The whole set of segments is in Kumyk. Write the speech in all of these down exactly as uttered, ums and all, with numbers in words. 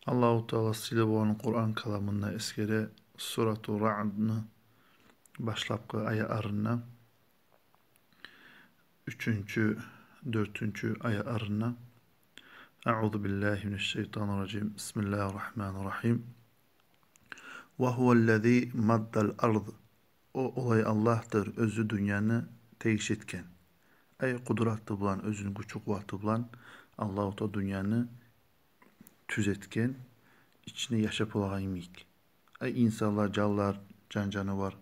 Аллагьу Таала сыйлы болгъан Къуран каламында эсгере, Сурату Раъдны башлапгъы аятларында, уьчюнчю, дёртюнчю аятларында: أعوذ بالله من الشيطان الرجيم. بسم الله الرحمن الرحيم. وهو الذي مد الأرض. О олай Аллагьдыр, оьзю дюньяны тегиш этген. Ай, къудраты булан, оьзюню гючю-къуваты булан Аллагьу Таала дюньяны тюзетген, ичинде яшап болагъан йимик. Ай, инсанлар, жанлар, жан-жанывар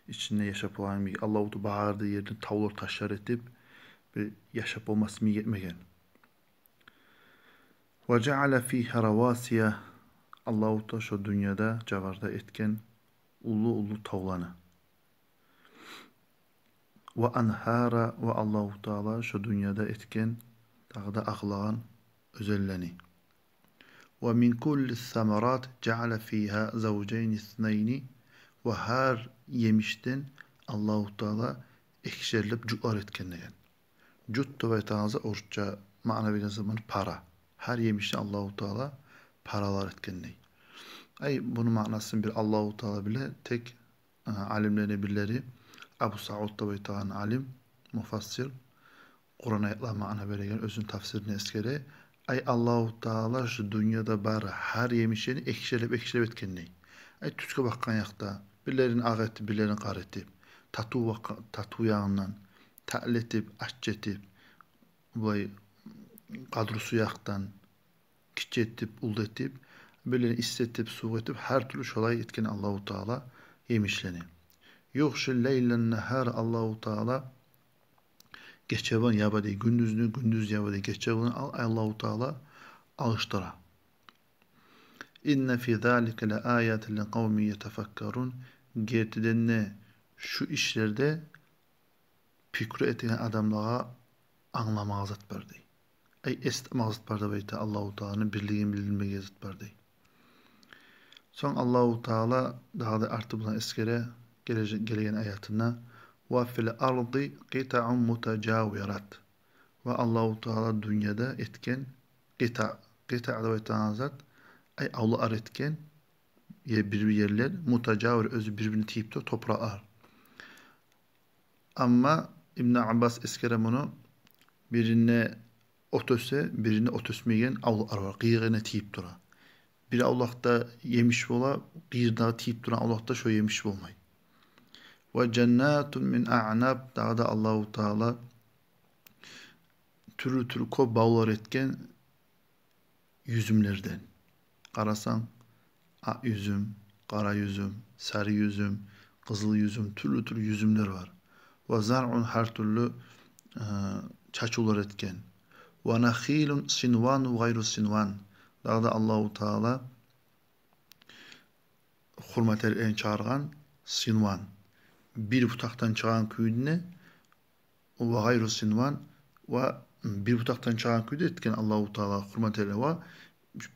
ичинде яшап болагъан йимик. Аллагьу Таала багъарды, ерни тавлар, ташлар этип, бир яшап болмас йимик этмеген. وجعل فيها رواسي. Аллагьу Таала шо дюньяда, жаварда этген уллу-уллу тавланы. وأنهارا, ва Аллагьу Таала шо дюньяда этген дагъы да агъылагъан оьзенлени. ومن كل الثمرات جعل فيها زوجين اثنين. Ва гьар емишден Аллагьу Таала экишерлеп жутлар этген деген. Жут деп айтагъаныбыз орусча маъна берген заман пара. Гьар емишден Аллагьу Таала паралар этген дей. Ай, буну маънасын бир Аллагьу Таала биле, тек а, алимлени бирлери, Абу Сауд деп айтагъан алим, муфассир, Къуран аятлагъа маъна береген, оьзюню тафсиринде эсгере. Ай, Аллагьу Таала шу дюньяда бары гьар емишни экишерлеп, экишерлеп этген дей. Ай, тюсге бакъгъан якъда, бирлерин акъ этип, бирлерин къара этип, татыв бакъгъа-, татыв ягъындан, татли этип, аччы этип, булай къадрусу якъдан, гиччи этип, уллу этип, бирлерин исси этип, сувукъ этип, гьар тюрлю шолай этген Аллагьу Таала емишлени. يغشي الليل النهار, Аллагьу Таала гече булан яба дей гюндюзню, гюндюз яба дей гече булан, ал-, Аллагьу Таала алышдыра. إن في ذلك لآيات لقوم يتفكرون. Гертиден де шу ишлерде пикру этеген адамлагъа англамагъа зат бар дей. Ай, эс тутмагъа зат бар деп айта, Аллагьу Тааланы бирлигин билмеге зат бар дей. Сонг Аллагьу Таала дагъы да арты булан эсгере гележе-, гелеген аятында: وفي الأرض قطع متجاورات. Ва Аллагьу Таала дюньяда этген къитаъ, къитаъ деп айтагъан зат, ай, авлакълар этген, е-, бир-бир ерлер, мутажавир, оьзю бир-бирине тийип тура топуракълар. Амма Ибн Аббас эсгере муну: биринде от оьсе, биринде от оьсмейген авлакълар бар, къыры-къырына тийип тура. Бир авлакъда емиш бола, къырыйына тийип турагъан авлакъда шо емиш болмай. وجنات من أعناب, дагъы да Аллагьу Таала тюрлю-тюрлю кёп бавлар этген юзюмлерден. Къарасанг, акъ юзюм, къара юзюм, сари юзюм, къызыл юзюм, тюрлю-тюрлю юзюмлер бар. وزرع, гьар тюрлю, э, чачывлар этген. ونخيل صنوان وغير صنوان. Дагъы да Аллагьу Таала хурма тереклерин чыгъаргъан, синван, бир бутакъдан чыгъагъан кюйде, وغير صنوان, ва бир бутакъдан чыгъагъан кюйде этген Аллагьу Таала хурма тереклени, ва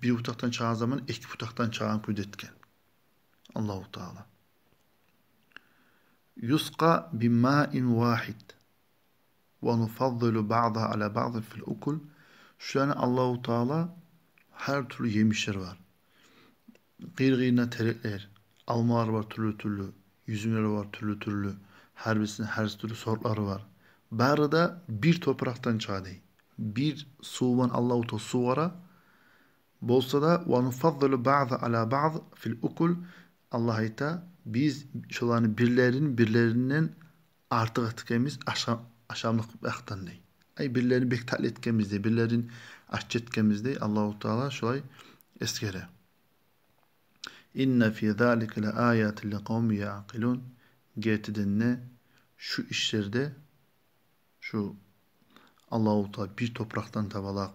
бир бутакъдан чыгъагъан заман эки бутакъдан чыгъагъан кюйде этген Аллагьу Таала. يسقى بماء واحد ونفضل بعضها على بعض في الأكل. Шуланы Аллагьу Таала, гьар тюрлю емишлер бар, къыры-къырына тереклер, алмалар бар тюрлю-тюрлю, юзюмлер бар тюрлю-тюрлю, гьар бирисини гьар тюрлю сортлары бар. Бары да бир топуракъдан чыгъа дей. Бир сув булан Аллагьу Таала сугъара, болса да, ونفضل بعضها على بعض في الأكل. Аллагь айта: биз шоланы бирлерин бирлеринден артыкъ этгенбиз аша-, ашамлыкъ якъдан дей. Ай, бирлерин бек татли этгенбиз дей, бирлерин аччы этгенбиз дей, Аллагьу Таала шолай эсгере. إن في ذلك لآيات لقوم يعقلون. Гертиден де шу ишлерде, шу Аллагьу Таала бир топуракъдан табалакъ,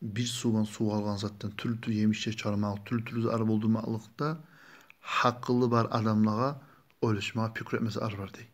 бир сув булан сугъаргъан затдан тюрлю-тюрлю емишлер чыгъармакъ, тюрлю-тюрлю зат болдурмакълыкъда гьакъылы бар адамлагъа ойлашмагъа, пикру этмеге зат бар дей.